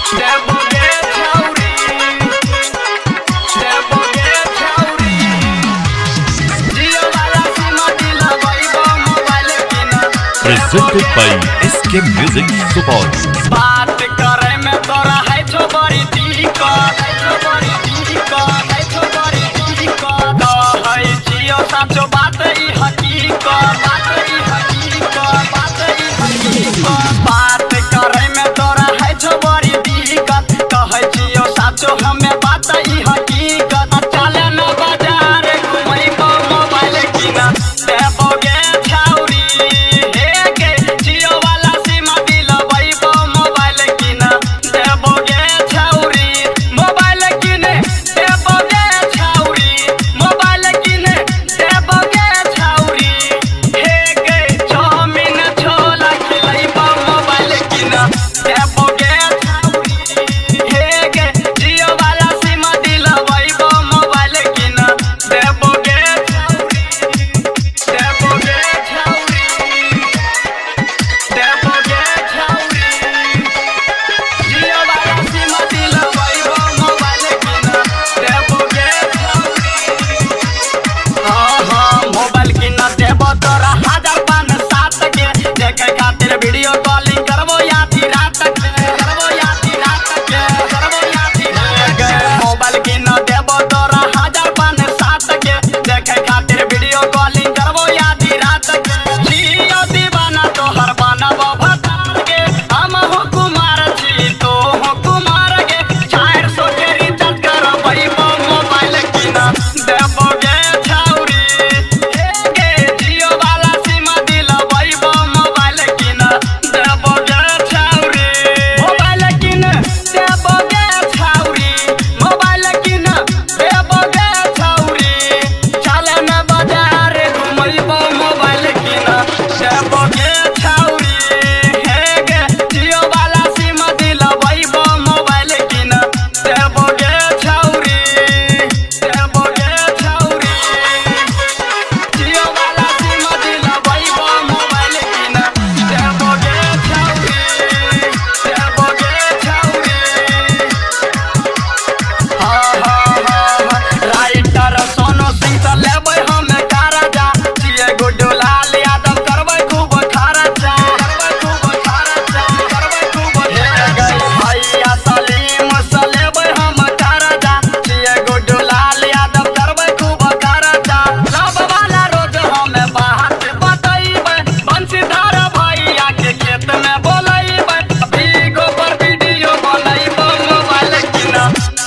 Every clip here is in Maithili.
देबो गे छौरी, देबो गे छौरी। जियो वाला सिम दिलबैबो मोबाइल किन। Presented by SK Music Supaul. बात करे में तोरा है छो बड़ी दिक्कत, है छो बड़ी दिक्कत, है छो बड़ी दिक्कत। कहै छियौ साचो बात ई हकीकत, बात ई हकीकत, बात ई हकीकत। बात करे में तोरा है छो बड़ी दिक्कत, कहै छियौ साचो हमे बात ई हकीकत। चले न बाजार घुमैबो मोबाइल किन देबो गे छौरी। हे गे जियो वाला सिम दिलबैबो मोबाइल किन देबो गे छौरी। मोबाइल किन देबो गे छौरी, मोबाइल किन देबो गे छौरी। हे गे चाउमीन छोला खिलैबो मोबाइल किन देबो गे छौरी। हे गे जियो वाला सिम दिलबैबो मोबाइल किन देबो गे छौरी, देबो गे छौरी, देबो गे छौरी। जियो वाला सिम दिलबैबो मोबाइल किन देबो गे छौरी। हाँ हाँ मोबाइल किन देबो तोरा 1005-7 के, देखे खातिर वीडियो कॉलिंग करबो आधी रात के, करबो आधी रात के, करबो आधी रात के। मोबाइल किन देबो तोरा 1005-7 के, देखे खातिर वीडियो कॉलिंग करबो आधी रात के। जियो दीवाना तोहर बनबो भतार गे, हम हो कुमार छी तो हो कुमार गे। 400 के रिचार्ज करबैबो मोबाइल किन देबो गे छौरी। हे गे जियो वाला सिम दिलबैबो मोबाइल किन देबो गे छौरी। मोबाइल किन देबो गे छौरी, मोबाइल किन देबो गे छौरी। चल न बाजार घुमैबो मोबाइल किन देबो गे छौरी। हे गे जियो वाला सिम दिलबैबो मोबाइल किन देबो गे छौरी, देबो गे छौरी। जियो वाला सिम दिलबैबो मोबाइल किन देबो गे छौरी, देबो गे छौरी। हाँ हाँ हाँ हाँ राइटर सोनू सिंह से लेबै हम कारजा, जिए गुड्डू लाल यादव करबै खूब खर्चा, करबै खूब खर्चा, करबै खूब खर्चा। भैया सलीम से लेबै हम कारजा, जिए गुड्डू लाल यादव करबै खूब खर्चा। लब वाला रोज हमे बात बतैबै, बंशीधर भैया के खेत में बोलैबै। भीगो पर वीडियो बनैबो मोबाइल किन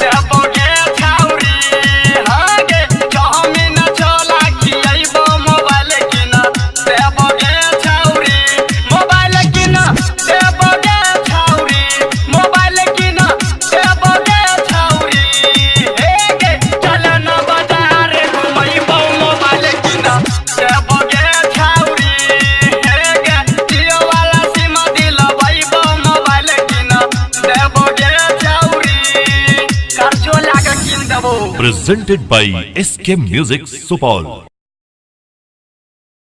देबो गे छौरी। हाँ गे चाउमीन छोला खियैबो मोबाइल किन देबो गे छौरी। मोबाइल किन देबो गे छौरी, मोबाइल किन देबो गे छौरी। हे गे चल न बाजार घुमैबो मोबाइल किन देबो गे छौरी। हे गे जियो वाला सिम दिलबैबो मोबाइल किन देबो गे छौरी। कर्जो लाग किन देबो। Presented by SK Music Supaul.